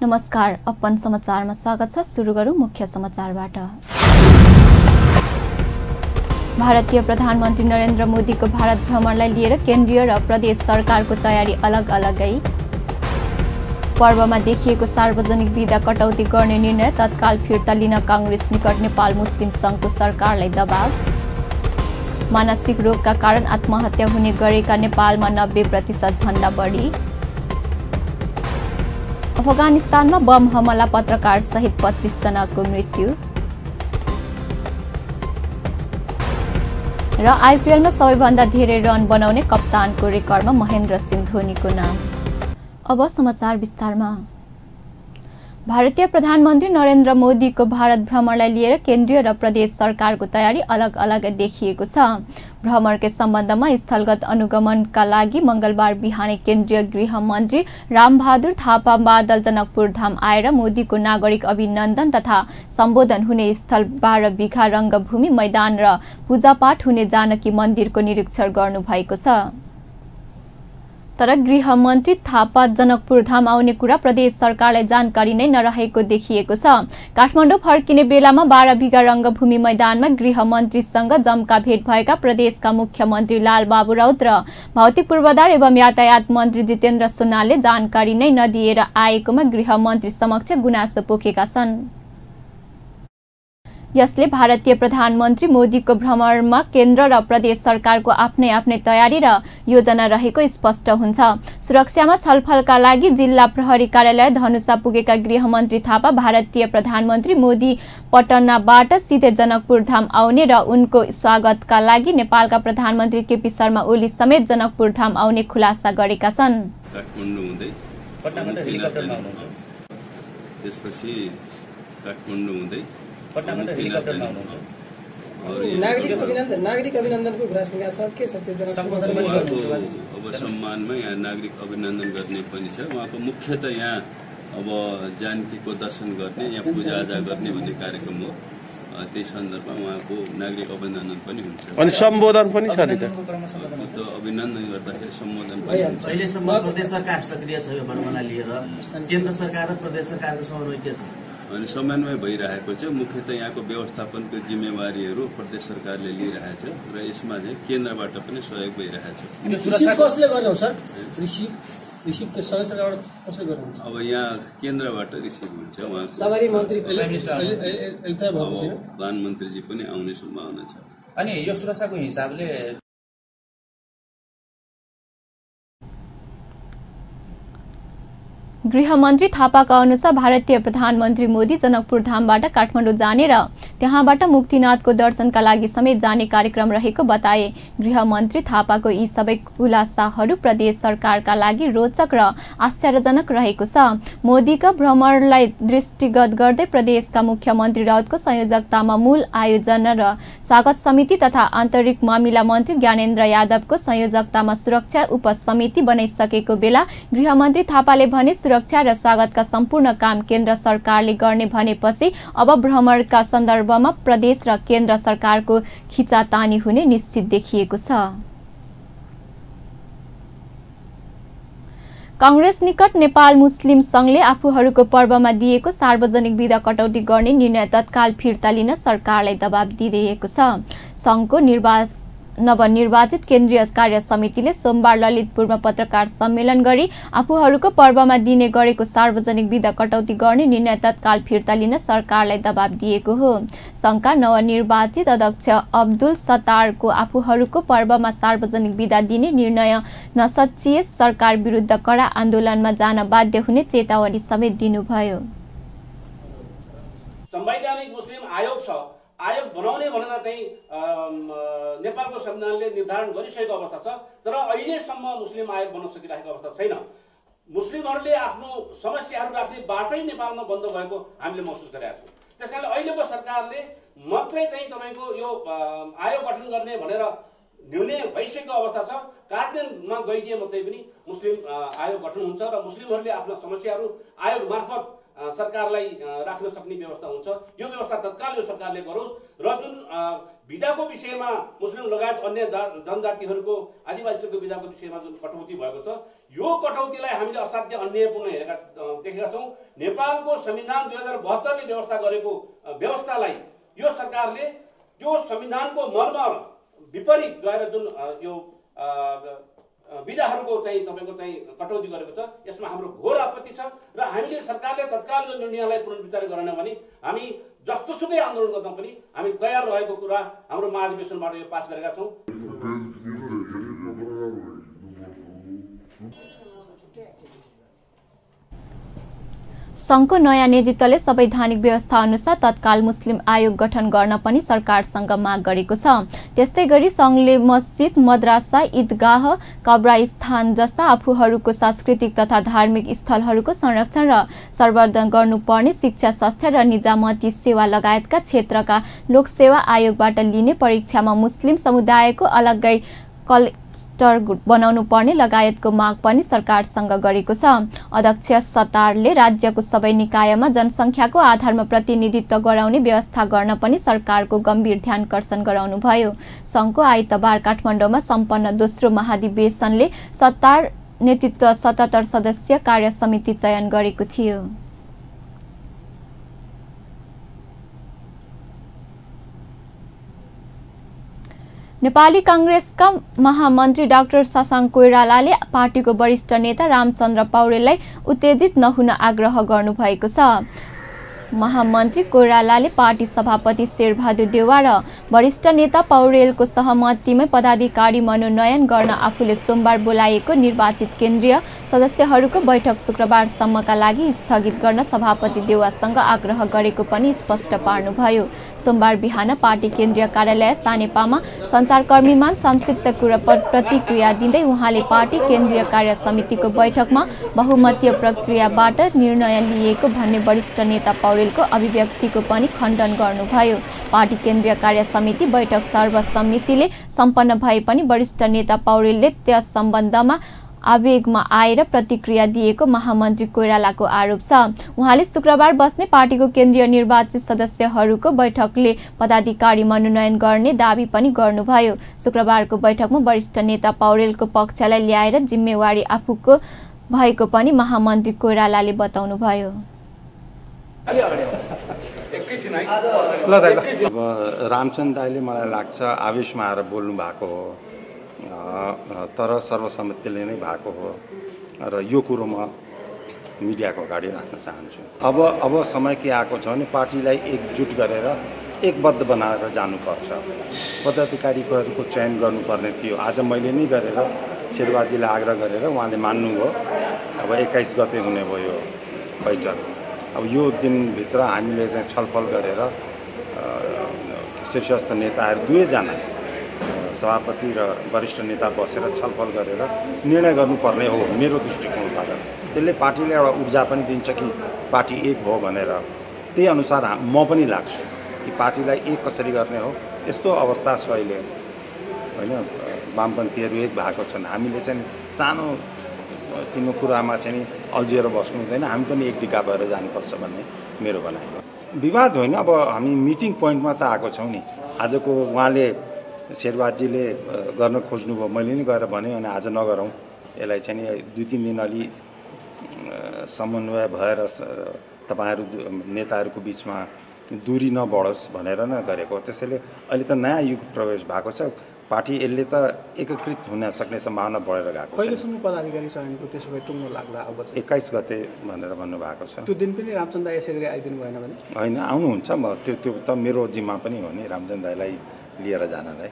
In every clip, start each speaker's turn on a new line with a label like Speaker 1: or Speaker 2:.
Speaker 1: नमस्कार, अपन समाचारमा स्वागत छ। सुरु गरौँ मुख्य समाचारबाट। भारतीय प्रधानमन्त्री नरेन्द्र मोदीको भारत भ्रमणलाई लिएर केन्द्रीय र प्रदेश सरकारको तयारी अलग-अलगै। पर्वमा देखिएको सार्वजनिक बिदा कटौती गर्ने निर्णय तत्काल फिर्ता लिन कांग्रेस निकट नेपाल मुस्लिम संघको सरकारलाई दबाव। मानसिक रोगका कारण आत्महत्या हुने गरेका नेपालमा 90% भन्दा बढी। अफगानिस्तानमा बम हमला, पत्रकार सहित 25 जनाको मृत्यु। र आईपीएलमा सबैभन्दा धेरै रन बनाउने कप्तानको रेकर्डमा महेन्द्र सिंह धोनीको नाम। अब समाचार विस्तारमा। भारतीय प्रधानमन्त्री नरेन्द्र मोदीको भारत भ्रमणलाई लिएर केन्द्रीय र प्रदेश सरकारको तयारी अलग-अलग देखिएको छ। भ्रमणकै सम्बन्धमा स्थलगत अनुगमनका लागि मंगलबार बिहानै केन्द्रीय गृह मन्त्री रामबहादुर थापा बादल जनकपुर धाम आएर मोदीको नागरिक अभिनन्दन तथा सम्बोधन हुने स्थल 12 बिघा रंगभूमि मैदान र पूजापाठ हुने जानकी मन्दिरको निरीक्षण गर्नुभएको छ। तर गृह मन्त्री थापा जनकपुर धाम आउने कुरा प्रदेश सरकारलाई जानकारी नै नरहेको देखिएको छ। काठमाडौँ फर्किने बेलामा 12 बिघा रंगभूमि मैदानमा गृह मन्त्रीसँग जम्का भेट भएका प्रदेशका मुख्यमन्त्री लालबाबु राउत र भौतिक पूर्वाधार एवं यातायात मन्त्री जितेन्द्र सुनारले जानकारी नै नदिएर आएकोमा गृह मन्त्री समक्ष गुनासो पोखेका छन्। यसले भारतीय प्रधानमन्त्री मोदीको भ्रमणमा केन्द्र र प्रदेश सरकारको आफ्नै तयारी र योजना रहेको स्पष्ट हुन्छ। सुरक्षामा छलफलका लागि जिल्ला प्रहरी कार्यालय धनुषा पुगेका गृहमन्त्री थापा भारतीय प्रधानमन्त्री मोदी पटनाबाट सिधै जनकपुर धाम आउने र उनको स्वागतका लागि नेपालका प्रधानमन्त्री केपी शर्मा ओली समेत जनकपुर धाम आउने खुलासा गरेका छन्।
Speaker 2: पटनाबाट हेलिकप्टरमा आउनुहुन्छ। नागरिक अभिनन्दनको कुरा सुनेका छ के छ त्यो सम्बोधन पनि गर्नुहुन्छ।
Speaker 3: अब सम्मानमा यहाँ नागरिक अभिनन्दन गर्ने पनि छ। उहाँको मुख्यतः यहाँ अब जानकीको दर्शन गर्ने, यहाँ पूजाआजा गर्ने भन्ने कार्यक्रम हो। त्यही सन्दर्भमा उहाँको नागरिक अभिनन्दन पनि हुन्छ
Speaker 4: अनि सम्बोधन पनि छ नि त।
Speaker 3: अभिनन्दन गर्दाखेरि सम्बोधन पनि हुन्छ।
Speaker 5: अहिलेसम्म प्रदेश सरकार सक्रिय छ यो भ्रमणलाई लिएर, केन्द्र सरकार र प्रदेश सरकारको समन्वय के छ?
Speaker 3: अनि समन्वय भइरहेको छ। मुख्यतः यहाँको व्यवस्थापनको जिम्मेवारीहरू प्रदेश सरकारले लिइरहेछ र यसमा चाहिँ केन्द्रबाट पनि सहयोग भइरहेछ।
Speaker 2: कसले गर्नु सर? रिसिभको सबै सरकारबाट कसले गर्नुहुन्छ?
Speaker 3: अब यहाँ केन्द्रबाट रिसिभ हुन्छ। उहाँ
Speaker 2: सवारी मन्त्री
Speaker 3: प्रधानमन्त्रीजी पनि आउने सम्भावना छ।
Speaker 5: अनि यो सुरक्षाको हिसाबले
Speaker 1: गृहमन्त्री थापाका अनुसार भारतीय प्रधानमन्त्री मोदी जनकपुर धामबाट काठमाडौँ जाने र त्यहाँबाट मुक्तिनाथको दर्शनका लागि समेत जाने कार्यक्रम रहेको बताए। गृहमन्त्री थापाको यी सबै खुलासाहरू प्रदेश सरकारका लागि रोचक र आश्चर्यजनक रहेको छ। मोदीका भ्रमणलाई दृष्टिगत गर्दै प्रदेशका मुख्यमन्त्री राउतको संयोजकतामा मूल आयोजना र स्वागत समिति तथा आन्तरिक मामिला मन्त्री ज्ञानेन्द्र यादवको संयोजकतामा सुरक्षा उपसमिति बनाइसकेको बेला गृहमन्त्री थापाले भने सुरक्षा र स्वागतका सम्पूर्ण काम केन्द्र सरकारले गर्ने भनेपछि अब भ्रमणका सन्दर्भमा प्रदेश र केन्द्र सरकारको खिचातानी हुने निश्चित देखिएको छ। कांग्रेस निकट नेपाल मुस्लिम संघले आफूहरूको पर्वमा दिएको सार्वजनिक बिदा कटौती गर्ने निर्णय तत्काल फिर्ता लिन सरकारलाई दबाब दिइरहेको छ। संघको नवनिर्वाचित केन्द्रीय कार्य समितिले सोमबार ललितपुरमा पत्रकार सम्मेलन गरी आफूहरूको पर्वमा दिने गरेको सार्वजनिक बिदा कटौती गर्ने निर्णय तत्काल फिर्ता लिन सरकारलाई दबाब दिएको हो। संघका नवनिर्वाचित अध्यक्ष अब्दुल सत्तारको आफूहरूको पर्वमा सार्वजनिक बिदा दिने निर्णय नसचिए सरकार विरुद्ध कडा आन्दोलनमा जान बाध्य हुने चेतावनी समेत दिनुभयो।
Speaker 6: संवैधानिक मुस्लिम आयोग छ, आयोग बनाउने भनेर चाहिँ नेपालको संविधानले निर्धारण गरिसकेको अवस्था छ। तर अहिलेसम्म मुस्लिम आयोग बन्न सकिरहेको अवस्था छैन। मुस्लिमहरूले आफ्नो समस्याहरू राख्ने बाटै नेपालमा बन्द भएको हामीले महसुस गरेका छौँ। त्यसकारणले अहिलेको सरकारले मात्रै चाहिँ तपाईँको यो आयोग गठन गर्ने भनेर निर्णय भइसकेको अवस्था छ। कार्यान्वयनमा गइदिए मात्रै पनि मुस्लिम आयोग गठन हुन्छ र मुस्लिमहरूले आफ्ना समस्याहरू आयोग मार्फत सरकारलाई राख्न सक्ने व्यवस्था हुन्छ। यो व्यवस्था तत्काल यो सरकारले गरोस् र जुन बिदाको विषयमा मुस्लिम लगायत अन्य जनजातिहरूको आदिवासीहरूको बिदाको विषयमा जुन कटौती भएको छ यो कटौतीलाई हामीले असाध्य अन्यायपूर्ण देखेका छौँ। नेपालको संविधान 2072 ले व्यवस्था गरेको व्यवस्थालाई यो सरकारले त्यो संविधानको मर्म विपरीत गएर जुन यो विधाहरूको चाहिँ तपाईको चाहिँ कटौती गरेको छ यसमा हाम्रो घोर आपत्ति छ र हामीले सरकारले तत्काल यो निर्णयलाई पुनर्विचार गरेन भने हामी जस्तोसुकै आन्दोलन गर्न पनि हामी तयार रहेको कुरा हाम्रो महाधिवेशनबाट यो पास गरेका छौँ।
Speaker 1: संघको नयाँ नेतृत्वले संवैधानिक व्यवस्था अनुसार तत्काल मुस्लिम आयोग गठन गर्न पनि सरकारसँग माग गरेको छ। त्यस्तै गरी संघले मस्जिद, मद्रासा, ईदगाह, कब्रस्थान जस्ता आफूहरूको सांस्कृतिक तथा धार्मिक स्थलहरूको संरक्षण र संवर्धन गर्नुपर्ने शिक्षा, स्वास्थ्य र निजामती सेवा लगायतका क्षेत्रका लोकसेवा आयोगबाट लिने परीक्षामा मुस्लिम समुदायको अलग्गै क्लस्टर बनाउनु पर्ने लगायतको माग पनि सरकारसँग गरेको छ। अध्यक्ष सत्तारले राज्यको सबै निकायमा जनसङ्ख्याको आधारमा प्रतिनिधित्व गराउने व्यवस्था गर्न पनि सरकारको गम्भीर ध्यानकर्षण गराउनुभयो। संघको आइतबार काठमाडौँमा सम्पन्न दोस्रो महाधिवेशनले सत्तार नेतृत्व 77 सदस्यीय कार्य समिति चयन गरेको थियो। नेपाली कांग्रेसका महामन्त्री डाक्टर शशाङ्क कोइरालाले पार्टीको वरिष्ठ नेता रामचन्द्र पौडेललाई उत्तेजित नहुन आग्रह गर्नुभएको छ। महामन्त्री कोइरालाले पार्टी सभापति शेरबहादुर देउवा र वरिष्ठ नेता पौडेलको सहमतिमै पदाधिकारी मनोनयन गर्न आफूले सोमबार बोलाएको निर्वाचित केन्द्रीय सदस्यहरूको बैठक शुक्रबारसम्मका लागि स्थगित गर्न सभापति देउवासँग आग्रह गरेको पनि स्पष्ट पार्नुभयो। सोमबार बिहान पार्टी केन्द्रीय कार्यालय सानेपामा सञ्चारकर्मीमा संक्षिप्त प्रतिक्रिया दिँदै उहाँले पार्टी केन्द्रीय कार्य समितिको बैठकमा बहुमतीय प्रक्रियाबाट निर्णय लिएको भन्ने वरिष्ठ नेता पौडेलको अभिव्यक्तिको पनि खण्डन गर्नुभयो। पार्टी केन्द्रीय कार्य समिति बैठक सर्वसम्मतिले सम्पन्न भए पनि वरिष्ठ नेता पौडेलले त्यस सम्बन्धमा आवेगमा आएर प्रतिक्रिया दिएको महामन्त्री कोइरालाको आरोप छ। उहाँले शुक्रबार बस्ने पार्टीको केन्द्रीय निर्वाचित सदस्यहरूको बैठकले पदाधिकारी मनोनयन गर्ने दाबी पनि गर्नुभयो। शुक्रबारको बैठकमा वरिष्ठ नेता पौडेलको पक्षलाई ल्याएर जिम्मेवारी आफूको भएको पनि महामन्त्री कोइरालाले बताउनुभयो।
Speaker 4: अब रामचन्द्र दाइले मलाई लाग्छ आवेशमा आएर बोल्नु भएको हो, तर सर्वसम्मतिले नै भएको हो र यो कुरो म मिडियाको अगाडि राख्न चाहन्छु। अब समय के आएको छ भने पार्टीलाई एकजुट गरेर एकबद्ध बनाएर जानुपर्छ। पदाधिकारीहरूको चयन गर्नुपर्ने थियो। आज मैले नै गरेर शेरबाजीलाई आग्रह गरेर उहाँले मान्नुभयो। अब 21 गते हुने भयो बैठक। अब यो दिनभित्र हामीले चाहिँ छलफल गरेर शीर्षस्थ नेताहरू दुवैजना सभापति र वरिष्ठ नेता बसेर छलफल गरेर निर्णय गर्नुपर्ने हो मेरो दृष्टिकोणबाट। त्यसले पार्टीले एउटा ऊर्जा पनि दिन्छ कि पार्टी एक भयो भनेर। त्यही अनुसार म पनि लाग्छु कि पार्टीलाई एक कसरी गर्ने हो। यस्तो अवस्था छ अहिले होइन, वामपन्थीहरू एक भएको छन्। हामीले चाहिँ सानो तिम्रो कुरामा चाहिँ अल्झिएर बस्नु हुँदैन, हामी पनि एक डिका भएर जानुपर्छ भन्ने मेरो भनाइ हो। विवाद होइन, अब हामी मिटिङ पोइन्टमा त आएको छौँ नि। आजको उहाँले शेरबाजीले गर्न खोज्नुभयो, मैले नि गएर भने अनि आज नगरौँ यसलाई चाहिँ 2-3 दिन अलि समन्वय भएर तपाईँहरू नेताहरूको बिचमा दूरी नबढोस् भनेर नै गरेको। त्यसैले अहिले त नयाँ युग प्रवेश भएको छ। पार्टी यसले त एकीकृत हुन सक्ने सम्भावना बढेर गएको छ।
Speaker 7: कहिलेसम्म पदाधिकारी चयनको त्यसो भए टुङ्गो लाग्ला? अब
Speaker 4: 21 गते भनेर भन्नुभएको छ।
Speaker 7: त्यो दिन पनि रामचन्द्र दाइ यसै गरी आइदिनु भएन भने?
Speaker 4: होइन, आउनुहुन्छ। म त्यो त मेरो जिम्मा पनि हो नि रामचन्द्र दाइलाई लिएर जानलाई।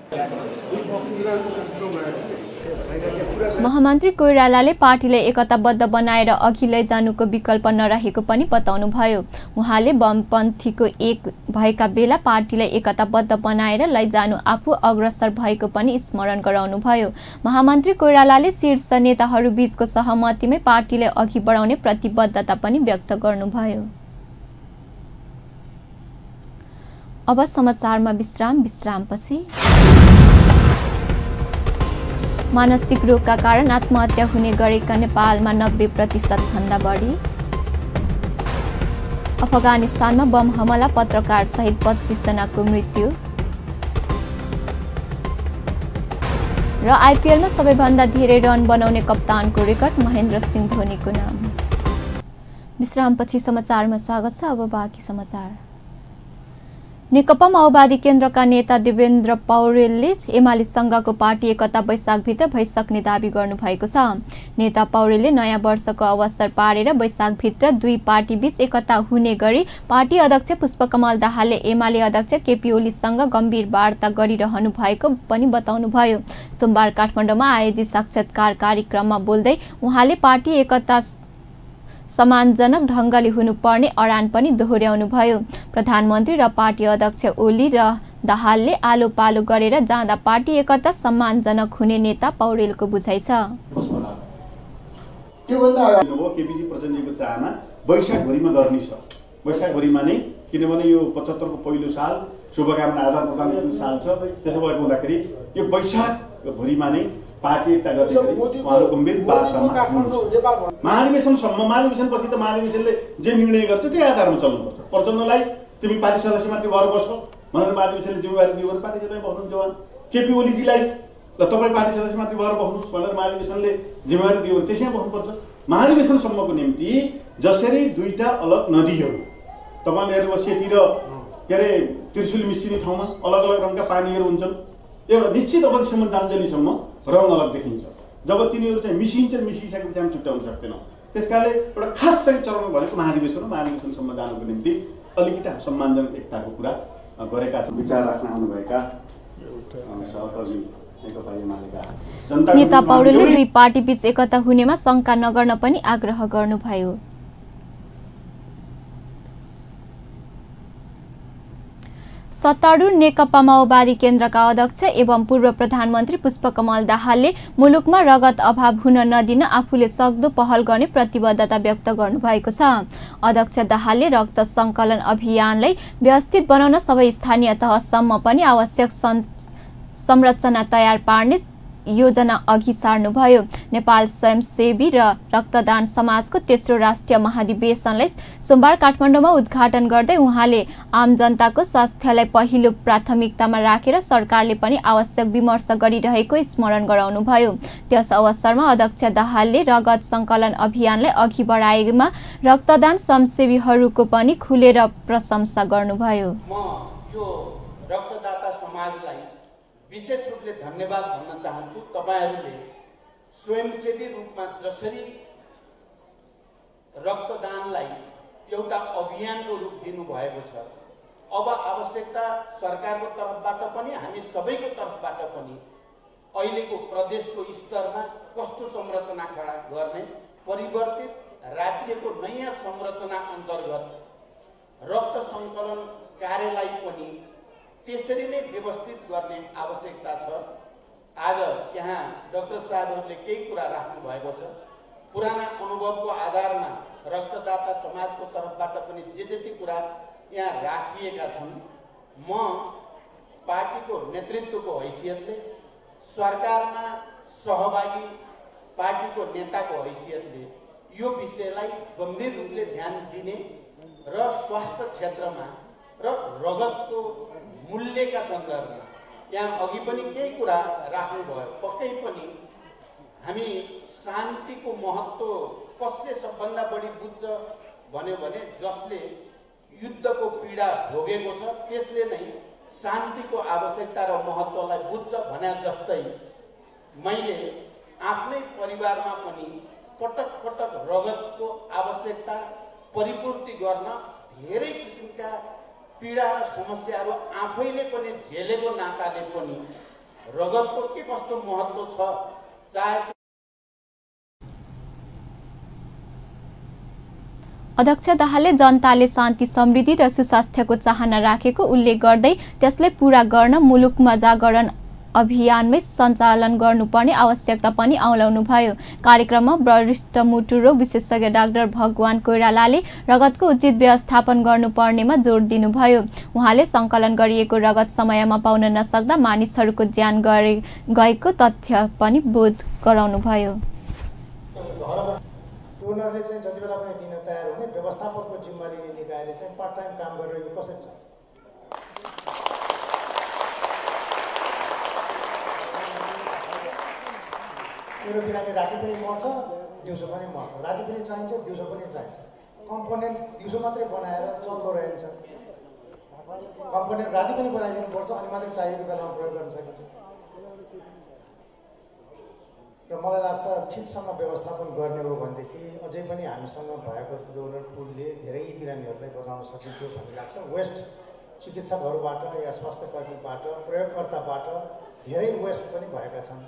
Speaker 1: महामन्त्री कोइरालाले पार्टीलाई एकताबद्ध बनाएर अघि लैजानुको विकल्प नरहेको पनि बताउनुभयो। उहाँले वामपन्थीको एक भएका बेला पार्टीलाई एकताबद्ध बनाएर लैजानु आफू अग्रसर भएको पनि स्मरण गराउनुभयो। महामन्त्री कोइरालाले शीर्ष नेताहरू बीचको सहमतिमै पार्टीलाई अघि बढाउने प्रतिबद्धता पनि व्यक्त गर्नुभयो। अब समाचारमा विश्रामपछि मानसिक रोगका कारण आत्महत्या हुने गरेका नेपालमा 90% भन्दा बढी। अफगानिस्तानमा बम हमला पत्रकार सहित 25 जनाको मृत्यु र आइपिएलमा सबैभन्दा धेरै रन बनाउने कप्तानको रेकर्ड महेन्द्र सिंह धोनीको नाम। विश्रामपछि समाचारमा स्वागत छ। अब बाँकी समाचार। नेकपा माओवादी केन्द्रका नेता देवेन्द्र पौडेलले एमालेसँगको पार्टी एकता वैशाखभित्र भइसक्ने दावी गर्नुभएको छ। नेता पौडेलले नयाँ वर्षको अवसर पारेर वैशाखभित्र दुई पार्टीबीच एकता हुने गरी पार्टी अध्यक्ष पुष्पकमल दाहालले एमाले अध्यक्ष केपी ओलीसँग गम्भीर वार्ता गरिरहनु भएको पनि बताउनुभयो। सोमबार काठमाडौँमा आयोजित साक्षात्कार कार्यक्रममा बोल्दै उहाँले पार्टी एकता सम्मानजनक ढङ्गले हुनुपर्ने अडान पनि दोहोर्याउनुभयो। प्रधानमन्त्री र पार्टी अध्यक्ष ओली र दाहालले आलो पालो गरेर जाँदा पार्टी एकता सम्मानजनक हुने नेता पौडेलको बुझाइ छ।
Speaker 8: त्योभन्दा अगाडि हो केपीजी प्रचण्डजीको चाहना वैशाखभरिमा गर्ने छ। वैशाखभरिमा नै, किनभने यो 75 को पहिलो साल शुभकामना आदान प्रदान गर्ने साल छ। त्यसो भएको हुँदाखेरि यो वैशाखभरिमा नै पार्टी एकता गर्ने उहाँहरू गम्भीर वार्तामा महाधिवेशनसम्म, महाधिवेशनपछि त महाधिवेशनले जे निर्णय गर्छ त्यही आधारमा चल्नुपर्छ। प्रचण्डलाई तिमी पार्टी सदस्य मात्रै भएर बस्छौ भनेर महाधिवेशनले जिम्मेवारी दियो भने पार्टी सदस्य बस्नुहुन्छ उहाँ। केपी ओलीजीलाई ल तपाईँ पार्टी सदस्य मात्रै भएर बस्नुहोस् भनेर महाधिवेशनले जिम्मेवारी दियो भने त्यसैमा बस्नुपर्छ। महाधिवेशनसम्मको निम्ति जसरी दुईटा अलग नदीहरू, तपाईँले हेर्नुभयो सेती र के अरे त्रिशुली मिसिने ठाउँमा अलग अलग रङका पानीहरू हुन्छन्। एउटा निश्चित अवधिसम्म जान्जेलीसम्म रङ अलग देखिन्छ। जब तिनीहरू चाहिँ मिसिन्छन्, मिसिसकेपछि हामी छुट्याउन सक्दैनौँ। त्यसकारणले एउटा खास चाहिँ चरण भनेको महाधिवेशन हो। महाधिवेशनसम्म जानुको निम्ति अलिकति सम्मानजनक एकताको कुरा गरेका छन्। विचार राख्न आउनुभएका सहकर्मी नेकपा एमालेका
Speaker 1: नेता पौडेलले दुई पार्टीबीच एकता हुनेमा शङ्का नगर्न पनि आग्रह गर्नुभयो। सत्तारूढ नेकपा माओवादी केन्द्रका अध्यक्ष एवं पूर्व प्रधानमन्त्री पुष्पकमल दाहालले मुलुकमा रगत अभाव हुन नदिन आफूले सक्दो पहल गर्ने प्रतिबद्धता व्यक्त गर्नुभएको छ। अध्यक्ष दाहालले रक्त सङ्कलन अभियानलाई व्यवस्थित बनाउन सबै स्थानीय तहसम्म पनि आवश्यक संरचना तयार पार्ने योजना अघि सार्नुभयो। नेपाल स्वयंसेवी र रक्तदान समाजको तेस्रो राष्ट्रिय महाधिवेशनलाई सोमबार काठमाडौँमा उद्घाटन गर्दै उहाँले आम जनताको स्वास्थ्यलाई पहिलो प्राथमिकतामा राखेर सरकारले पनि आवश्यक विमर्श गरिरहेको स्मरण गराउनुभयो। त्यस अवसरमा अध्यक्ष दाहालले रगत सङ्कलन अभियानलाई अघि बढाएमा रक्तदान स्वयंसेवीहरूको पनि खुलेर प्रशंसा गर्नुभयो।
Speaker 9: म यो रक्तदाता समाजलाई विशेष रूपले धन्यवाद भन्न चाहन्छु। तपाईहरूले स्वयंसेवी रूपमा जसरी रक्तदानलाई एउटा अभियानको रूप दिनुभएको छ, अब आवश्यकता सरकारको तर्फबाट पनि हामी सबैको तर्फबाट पनि अहिलेको प्रदेशको स्तरमा कस्तो संरचना खडा गर्ने, परिवर्तित राज्यको नयाँ संरचना अन्तर्गत रक्त सङ्कलन कार्यलाई पनि त्यसरी नै व्यवस्थित गर्ने आवश्यकता छ। आज यहाँ डाक्टर साहबहरूले केही कुरा राख्नु भएको छ। पुराना अनुभवको आधारमा रक्तदाता समाजको तर्फबाट पनि जे जति कुरा यहाँ राखिएका छन्, म पार्टीको नेतृत्वको हैसियतले, सरकारमा सहभागी पार्टीको नेताको हैसियतले यो विषयलाई गम्भीर रूपले ध्यान दिने र स्वास्थ्य क्षेत्रमा र रगतको मूल्यका सन्दर्भमा यहाँ अघि पनि केही कुरा राख्नुभयो। पक्कै पनि हामी शान्तिको महत्त्व कसले सबभन्दा बढी बुझ्छ भन्यो भने जसले युद्धको पीडा भोगेको छ त्यसले नै शान्तिको आवश्यकता र महत्त्वलाई बुझ्छ भने जस्तै मैले आफ्नै परिवारमा पनि पटक पटक रगतको आवश्यकता परिपूर्ति गर्न धेरै किसिमका पीडा र समस्याहरू आफैले पनि झेलेको नाताले पनि रगतको के कस्तो महत्त्व छ चाहे।
Speaker 1: अध्यक्ष दाहालले जनताले शान्ति, समृद्धि र सुस्वास्थ्यको चाहना राखेको उल्लेख गर्दै त्यसलाई पूरा गर्न मुलुकमा जागरण अभियानमै सञ्चालन गर्नुपर्ने आवश्यकता पनि औलाउनुभयो। कार्यक्रममा वरिष्ठ मुटुरोग विशेषज्ञ डाक्टर भगवान कोइरालाले रगतको उचित व्यवस्थापन गर्नुपर्नेमा जोड दिनुभयो। उहाँले सङ्कलन गरिएको रगत समयमा पाउन नसक्दा मानिसहरूको ज्यान गएको तथ्य पनि बोध गराउनुभयो।
Speaker 10: उनीहरूले चाहिँ जति बेला पनि दिन तयार हुने व्यवस्थापकको जिम्मा लिने निकायले चाहिँ पार्ट टाइम काम गरेर कसरी चल्छ? मेरो बिरामी राति पनि मर्छ, दिउँसो पनि मर्छ, राति पनि चाहिन्छ, दिउँसो पनि चाहिन्छ। कम्पोनेन्ट्स दिउँसो मात्रै बनाएर चल्दो रहन्छ, कम्पोनेन्ट राति पनि बनाइदिनुपर्छ, अनि मात्रै चाहिएको बेलामा प्रयोग गर्न सकिन्छ। र मलाई लाग्छ ठिकसँग व्यवस्थापन गर्ने हो भनेदेखि अझै पनि हामीसँग भएको डोनर पुलले धेरै बिरामीहरूलाई बचाउन सकिन्थ्यो भन्ने लाग्छ। वेस्ट चिकित्सकहरूबाट या स्वास्थ्य कर्मीबाट, प्रयोगकर्ताबाट धेरै वेस्ट पनि भएका छन्।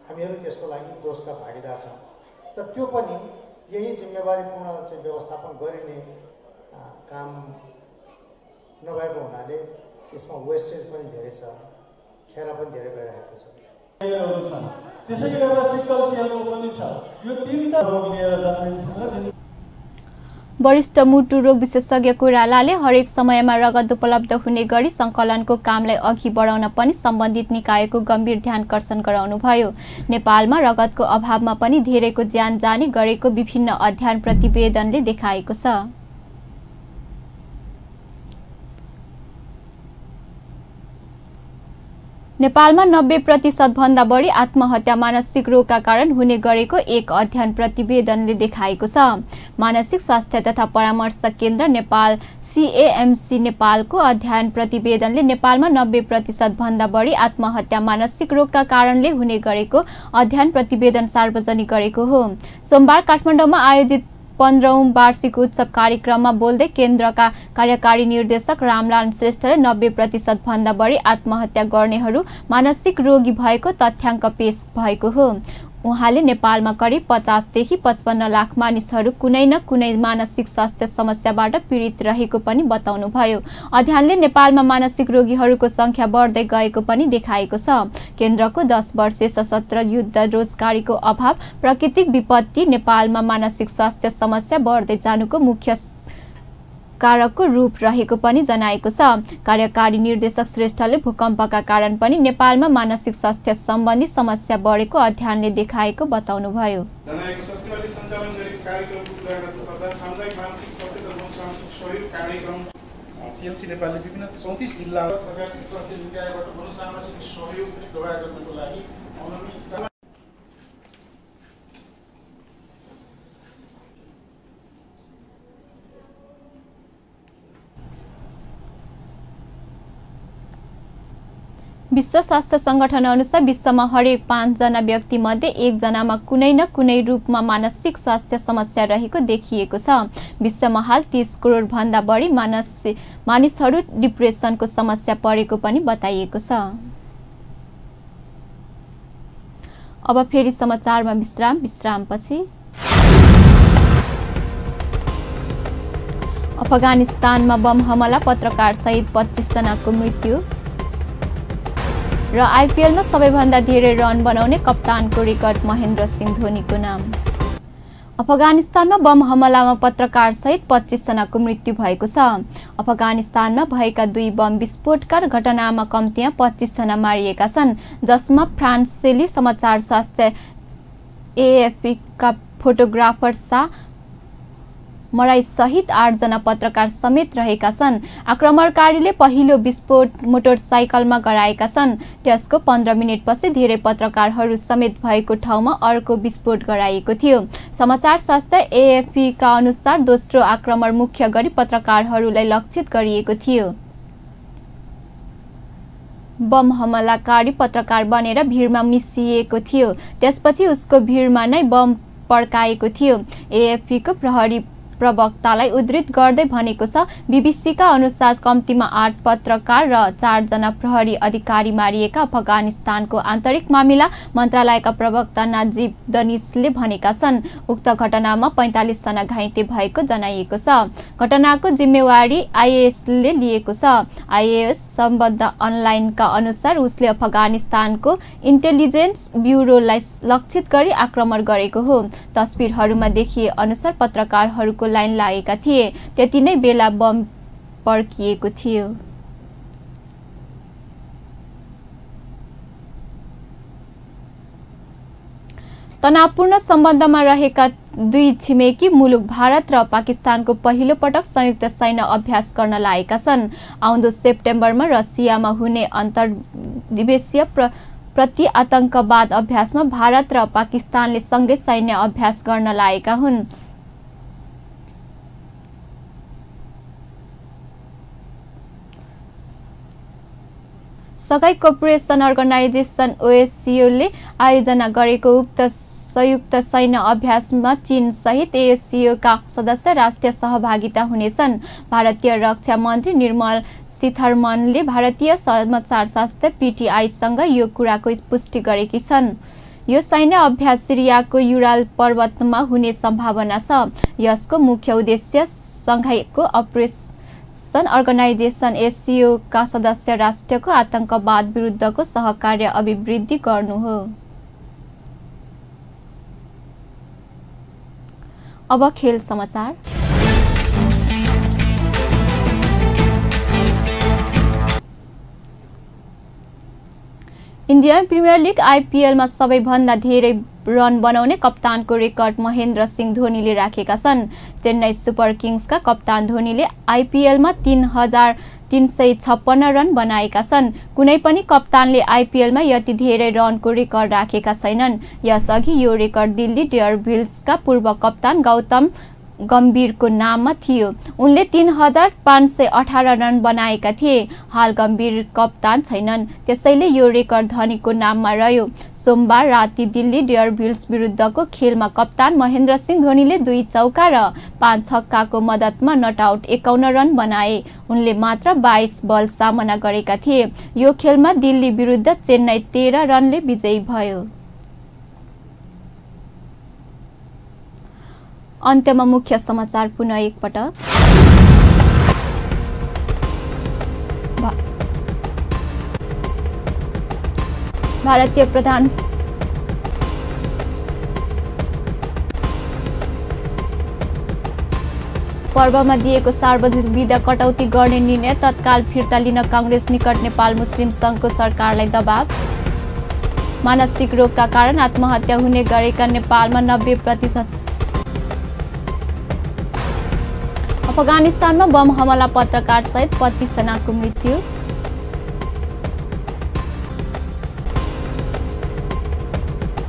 Speaker 10: हामीहरू त्यसको लागि दोषका भागीदार छौँ। तर त्यो पनि यही जिम्मेवारीपूर्ण चाहिँ व्यवस्थापन गरिने काम नभएको हुनाले यसमा वेस्टेज पनि धेरै छ, खेर पनि धेरै गइरहेको छ।
Speaker 11: त्यसैले गर्दा सिक्कल सेलको पनि छ। यो तीनटा रोग लिएर जन्मिन्छ।
Speaker 1: वरिष्ठ मुटु रोग विशेषज्ञ कोइरालाले हरेक समयमा रगत उपलब्ध हुने गरी सङ्कलनको कामलाई अघि बढाउन पनि सम्बन्धित निकायको गम्भीर ध्यानकर्षण गराउनुभयो। नेपालमा रगतको अभावमा पनि धेरैको ज्यान जाने गरेको विभिन्न अध्ययन प्रतिवेदनले देखाएको छ। नेपालमा 90% भन्दा बढी आत्महत्या मानसिक रोगका कारण हुने गरेको एक अध्ययन प्रतिवेदनले देखाएको छ। मानसिक स्वास्थ्य तथा परामर्श केन्द्र नेपाल CAMC नेपालको अध्ययन प्रतिवेदनले नेपालमा 90% भन्दा बढी आत्महत्या मानसिक रोगका कारणले हुने गरेको अध्ययन प्रतिवेदन सार्वजनिक गरेको हो। सोमबार काठमाडौँमा आयोजित 15औं वार्षिक उत्सव कार्यक्रममा बोल्दै केन्द्रका कार्यकारी निर्देशक रामलाल श्रेष्ठले 90% भन्दा बढी आत्महत्या गर्नेहरू मानसिक रोगी भएको तथ्याङ्क पेश भएको हो। उहाँले नेपालमा करिब 50 देखि 55 लाख मानिसहरू कुनै न कुनै मानसिक स्वास्थ्य समस्याबाट पीडित रहेको पनि बताउनुभयो। अध्ययनले नेपालमा मानसिक रोगीहरूको संख्या बढ्दै गएको पनि देखाएको छ। केन्द्रको 10 वर्षे सशस्त्र युद्ध, रोजगारीको अभाव, प्राकृतिक विपत्ति नेपालमा मानसिक स्वास्थ्य समस्या बढ्दै जानुको मुख्य कारकको रूप रहेको पनि जनाएको छ। कार्यकारी निर्देशक श्रेष्ठले भूकम्पका कारण पनि नेपालमा मानसिक स्वास्थ्य सम्बन्धी समस्या बढेको अध्ययनले देखाएको बताउनुभयो।
Speaker 11: CNC नेपालले विभिन्न 34 जिल्ला सरकारी स्वास्थ्य निकायबाट मनोसामाजिक सहयोग प्रदान गर्नको लागि
Speaker 1: विश्व स्वास्थ्य संगठन अनुसार विश्वमा हरेक 5 जना व्यक्ति मध्ये 1 जनामा कुनै न कुनै रूपमा मानसिक स्वास्थ्य समस्या रहेको देखिएको छ। विश्वमा हाल 30 करोड भन्दा बढी मानिसहरू डिप्रेसनको समस्या परेको पनि बताइएको छ। अब फेरि समाचारमा विश्रामपछि अफगानिस्तानमा बम हमला, पत्रकार सहित 25 जनाको मृत्यु र आईपीएलमा सबैभन्दा धेरै रन बनाउने कप्तानको रेकर्ड महेन्द्र सिंह धोनीको नाम। अफगानिस्तानमा बम हमलामा पत्रकार सहित 25 जनाको मृत्यु भएको छ। अफगानिस्तानमा भएका 2 बम विस्फोटका घटनामा कम्तीमा 25 जना मारिएका छन्, जसमा फ्रान्सेली समाचार संस्था AFP का फोटोग्राफर शाह मराई सहित 8 जना पत्रकार समेत रहेका छन्। आक्रमणकारीले पहिलो विस्फोट मोटरसाइकलमा गराएका छन्। त्यसको 15 मिनेटपछि धेरै पत्रकारहरू समेत भएको ठाउँमा अर्को विस्फोट गराइएको थियो। समाचार संस्था AFP का अनुसार दोस्रो आक्रमण मुख्य गरी पत्रकारहरूलाई लक्षित गरिएको थियो। बम हमलाकारी पत्रकार बनेर भिडमा मिसिएको थियो, त्यसपछि उसको भिडमा नै बम पड्काएको थियो। AFP को प्रहरी प्रवक्तालाई उद्धृत गर्दै भनेको छ, BBC का अनुसार कम्तीमा 8 पत्रकार र 4 जना प्रहरी अधिकारी मारिएका अफगानिस्तानको आन्तरिक मामिला मन्त्रालयका प्रवक्ता नाजिब दनिसले भनेका छन्। उक्त घटनामा 45 जना घाइते भएको जनाइएको छ। घटनाको जिम्मेवारी IAS ले लिएको छ। IAS सम्बद्ध अनलाइनका अनुसार उसले अफगानिस्तानको इन्टेलिजेन्स ब्युरोलाई लक्षित गरी आक्रमण गरेको हो। तस्बिरहरूमा देखिए अनुसार पत्रकारहरूको लाइन लागेका थिए, त्यति नै बेला बम पड्किएको थियो। तनावपूर्ण सम्बन्धमा रहेका दुई छिमेकी मुलुक भारत र पाकिस्तानको पहिलो पटक संयुक्त सैन्य अभ्यास गर्न लागेका छन्। आउँदो सेप्टेम्बरमा रसियामा हुने अन्तर्देशीय प्रति आतंकवाद अभ्यासमा भारत र पाकिस्तानले सँगै सैन्य अभ्यास गर्न लागेका हुन्। सघाई कोअपरेसन अर्गनाइजेसन ओएससीओले आयोजना गरेको उक्त संयुक्त सैन्य अभ्यासमा चीन सहित एएससीओका सदस्य राष्ट्रिय सहभागिता हुनेछन्। भारतीय रक्षा मन्त्री निर्मला सीतारमणले भारतीय समाचार संस्था पीटीआईसँग यो कुराको पुष्टि गरेकी छन्। यो सैन्य अभ्यास सिरियाको युराल पर्वतमा हुने सम्भावना छ। यसको मुख्य उद्देश्य सङ्घाईको अपरेसन अर्गनाइजेसन एससीओ का सदस्य राष्ट्रको आतंकवाद विरुद्धको सहकार्य अभिवृद्धि गर्नु हो। अब खेल समाचार। इन्डियन प्रिमियर लिग आईपीएलमा सबैभन्दा धेरै रन बनाउने कप्तानको रेकर्ड महेन्द्र सिंह धोनीले राखेका छन्। चेन्नई सुपर किङ्सका कप्तान धोनीले आईपीएलमा 3,356 रन बनाएका छन्। कुनै पनि कप्तानले आईपीएलमा यति धेरै रनको रेकर्ड राखेका छैनन्। यसअघि यो रेकर्ड दिल्ली डेयरडेभिल्सका पूर्व कप्तान गौतम गम्भीरको नाममा थियो। उनले 3,518 रन बनाएका थिए। हाल गम्भीर कप्तान छैनन्, त्यसैले यो रेकर्ड धोनीको नाममा रह्यो। सोमबार राति दिल्ली डेयरडेभिल्स विरुद्धको खेलमा कप्तान महेन्द्र सिंह धोनीले 2 चौका र 5 छक्काको मद्दतमा नट आउट 51 रन बनाए। उनले मात्र 22 बल सामना गरेका थिए। यो खेलमा दिल्ली विरुद्ध चेन्नई 13 रनले विजयी भयो। अन्त्यमा मुख्य समाचार पुनः एकपटक। भारतीय प्रधान पर्वमा दिएको सार्वजनिक बिदा कटौती गर्ने निर्णय तत्काल फिर्ता लिन कांग्रेस निकट नेपाल मुस्लिम संघको सरकारलाई दबाव। मानसिक रोगका कारण आत्महत्या हुने गरेका नेपालमा 90%। अफगानिस्तानमा बम हमला पत्रकार सहित 25 जनाको मृत्यु।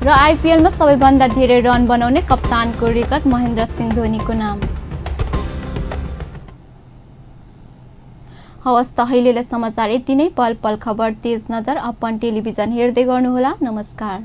Speaker 1: र आईपीएलमा सबैभन्दा धेरै रन बनाउने कप्तानको रेकर्ड महेन्द्र सिंह धोनीको नाम। हवस् त अहिलेलाई समाचार यति नै। पल पल खबर तेज नजर अपन टेलिभिजन हेर्दै गर्नुहोला। नमस्कार।